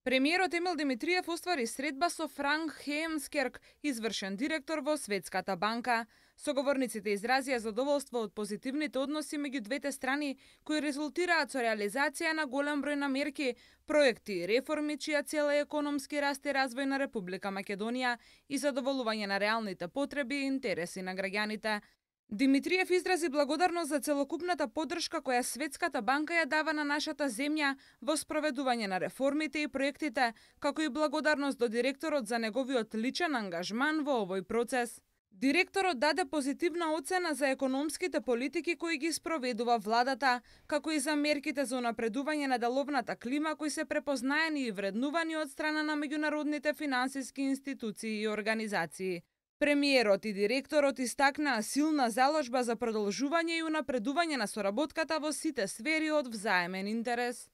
Премиерот Емил Димитриев оствари средба со Франк Хеемскерк, извршен директор во Светската банка. Соговорниците изразија задоволство од позитивните односи меѓу двете страни, кои резултираат со реализација на голем број на мерки, проекти и реформи чија цел е економски раст и развој на Република Македонија и задоволување на реалните потреби и интереси на граѓаните. Димитриев изрази благодарност за целокупната поддршка која Светската банка ја дава на нашата земја во спроведување на реформите и проектите, како и благодарност до директорот за неговиот личен ангажман во овој процес. Директорот даде позитивна оцена за економските политики кои ги спроведува владата, како и за мерките за унапредување на деловната клима кои се препознаени и вреднувани од страна на меѓународните финансиски институции и организации. Премиерот и директорот истакнаа силна заложба за продолжување и унапредување на соработката во сите сфери од взаемен интерес.